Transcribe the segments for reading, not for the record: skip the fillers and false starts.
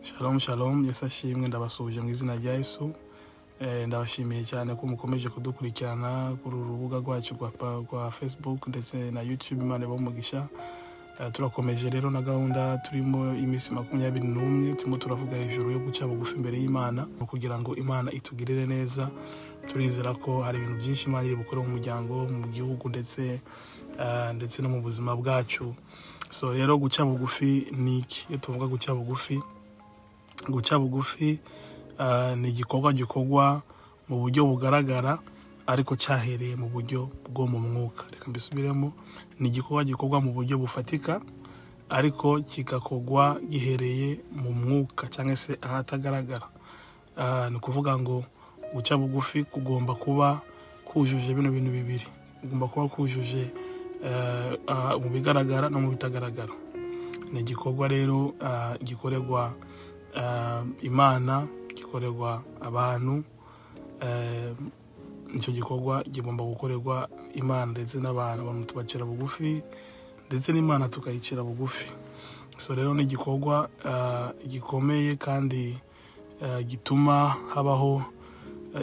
Shalom shalom, Yesu ashimwe. Ndabasuhuje mu izina rya Yesu. Ndabashimiye cyane ko mukomeje kudukurikirana kuri uru rubuga rwacu rwa Facebook ndetse na YouTube. Imana ibahe umugisha. Turakomeje rero na gahunda turimo iminsi 21, turimo turavuga hejuru yo guca bugufi imbere y'Imana kugira ngo Imana itugirire neza. Turizera ko hari ibintu byinshi Imana iri bukore mu muryango, mu gihugu, ndetse no mu buzima bwacu. So rero, guca bugufi ni iki? Iyo tuvuga guca bugufi, guca bugufi ni igikorwa gikorwa mu buryo bugaragara ariko cyahereye mu buryo bwo mu mwuka. Reka mbisubiremo: ni igikorwa gikorwa mu buryo bufatika ariko kigakorwa gihereye mu mwuka cyangwa se ahatagaragara. Ni ukuvuga ngo guca bugufi kugomba kuba kujuje bino bintu bibiri: kugomba kuba kujuje mu bigaragara no mu bitagaragara. Ni igikorwa rero gikorerwa Imana, gikorerwa abantu. Icyo gikorwa kigomba gukorerwa Imana ndetse n'abantu. Abantu tubacira bugufi ndetse n'Imana tukayicira bugufi. So rero ni igikorwa gikomeye kandi gituma habaho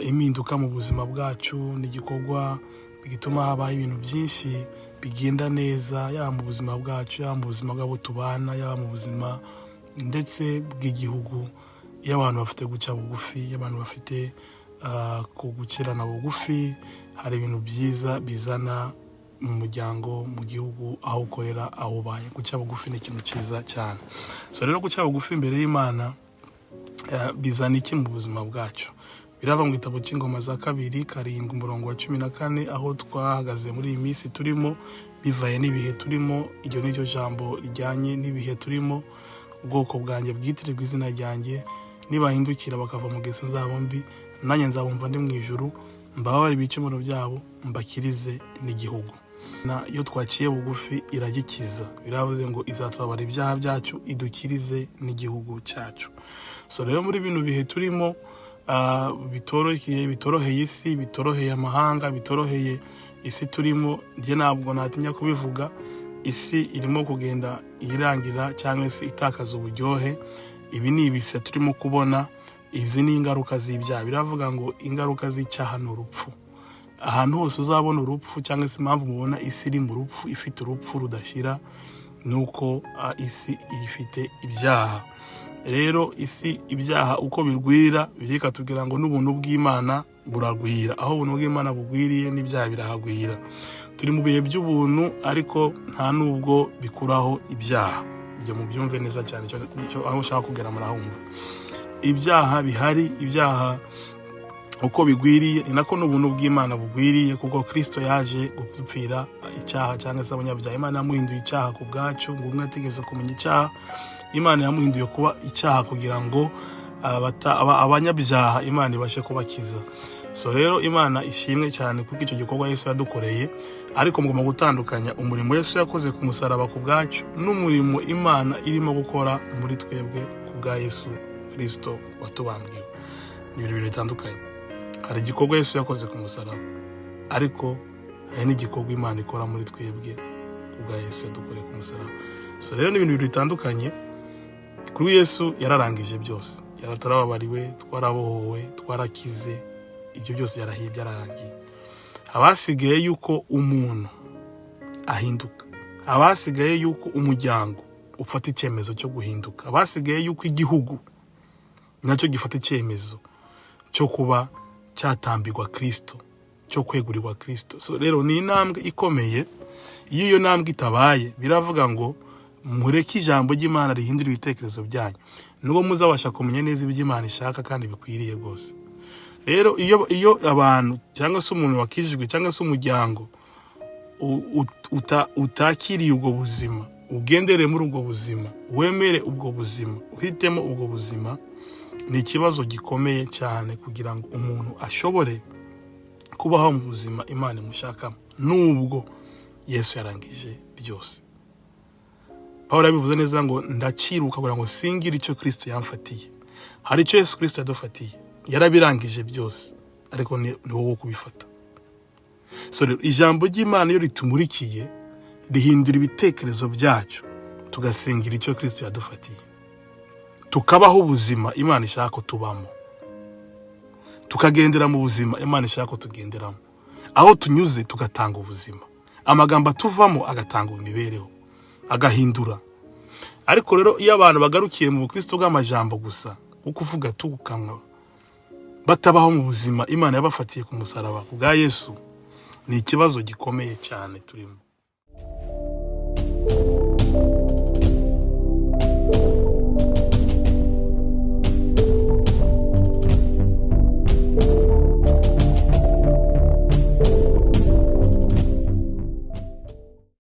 impinduka mu buzima bwacu. Ni igikorwa gituma habaho ibintu byinshi bigenda neza, yaba mu buzima bwacu, yaba mu buzima bw'abo tubana, yaba mu buzima ndetse bw'igihugu. Iyo abantu bafite guca bugufi, iyo abantu bafite gukirana bugufi, hari ibintu byiza bizana mu muryango, mu gihugu, aho ukorera, aho ubaye. Guca bugufi ni ikintu cyiza cyane. So rero, guca bugufi imbere y'Imana bizana iki mu buzima bwacu? Birava mu gitabo cy'Ingoma za Kabiri 7, umurongo wa 14, aho twahagaze muri iyi minsi turimo, bivaye n'ibihe turimo. Iryo ni ryo jambo rijyanye n'ibihe turimo: "Ubwoko bwanjye bwitirirwa izina ryanjye nibahindukira bakava mu ngeso zabo mbi, nanjye nzabumva ndi mu ijuru, mbabarire ibicumuro byabo, mbakirize n'igihugu." Na iyo twaciye bugufi iragikiza. Biravuze ngo izatubabara ibyaha byacu, idukirize n'igihugu cyacu. So rero, muri bino bihe turimo bitoroheye isi, bitoroheye amahanga, bitoroheye isi turimo, njye ntabwo natinya kubivuga, isi irimo kugenda irangira cyangwa se itakaza uburyohe. Ibi ni ibise turimo kubona, izi ni ingaruka z'ibyaha. Biravuga ngo ingaruka z'icyaha ni urupfu. Ahantu hose uzabona urupfu, cyangwa se impamvu mubona isi iri mu rupfu, ifite urupfu rudashyira, ni uko isi ifite ibyaha. Rero isi, ibyaha uko bigwira, birikatubwira ngo n'ubuntu bw'Imana buragwira. Aho ubuntu bw'Imana bugwiriye, n'ibyaha birahagwira. Turi mu bihe by'ubuntu, ariko nta nubwo bikuraho ibyaha. Ibyo mubyumve neza cyane. Aho ushaka kugera murahumva. Ibyaha bihari, ibyaha uko bigwiriye ni nako n'ubuntu bw'Imana bugwiriye, kuko Kirisito yaje gupfira icyaha cyangwa se abanyabyaha. Imana yamuhinduye icyaha ku bwacu, ngo umwe atigeze kumenya icyaha, Imana yamuhinduye kuba icyaha kugira ngo abanyabyaha Imana ibashe kubakiza. So rero, Imana ishimwe cyane kuko icyo gikorwa Yesu yadukoreye. Ariko mugomba gutandukanya umurimo Yesu yakoze ku musaraba ku bwacu n'umurimo Imana irimo gukora muri twebwe ku bwa Yesu Kirisito watubambwiwe. Ni ibintu bibiri bitandukanye. Hari igikorwa Yesu yakoze ku musaraba, ariko hari n'igikorwa Imana ikora muri twebwe ku bwa Yesu yadukoreye ku musaraba. So rero ni ibintu bibiri bitandukanye. Kuri Yesu yararangije byose, yaraturababariwe, twarabohowe, twarakize, ibyo byose byarahiye, byararangiye. Haba hasigaye yuko umuntu ahinduka, haba hasigaye yuko umuryango ufata icyemezo cyo guhinduka, haba hasigaye yuko igihugu nacyo gifata icyemezo cyo kuba cyatambirwa Kirisito, cyo kwegurirwa Kirisito. So rero ni intambwe ikomeye. Iyo iyo ntambwe itabaye, biravuga ngo mureke ijambo ry'Imana rihindura ibitekerezo byanyu, nubwo muzabasha kumenya neza ibyo Imana ishaka kandi bikwiriye rwose. Rero iyo abantu cyangwa se umuntu wakijijwe cyangwa se umuryango utakiriye ubwo buzima, ugendere muri ubwo buzima, wemere ubwo buzima, uhitemo ubwo buzima, ni ikibazo gikomeye cyane kugira ngo umuntu ashobore kubaho mu buzima Imana imushakamo, nubwo Yesu yarangije byose. Paul yabivuze neza ngo ndakiruka kugira ngo singire icyo Kirisito yamfatiye. Hari icyo Yesu Kirisito yadufatiye, yarabirangije byose, ariko ni wowe wo kubifata. So rero, ijambo ry'Imana iyo ritumurikiye rihindura ibitekerezo byacu, tugasingira icyo Kirisito yadufatiye. Tukabaho ubuzima Imana ishaka ko tubamo, tukagendera mu buzima Imana ishaka ko tugenderamo. Aho tunyuze tugatanga ubuzima, amagambo atuvamo agatanga imibereho, agahindura. Ariko rero iyo abantu bagarukiye mu bukristo bw'amajambo gusa, bwo kuvuga tugukamwa, batabaho mu buzima Imana yabafatiye ku musaraba ku bwa Yesu, ni ikibazo gikomeye cyane turimo.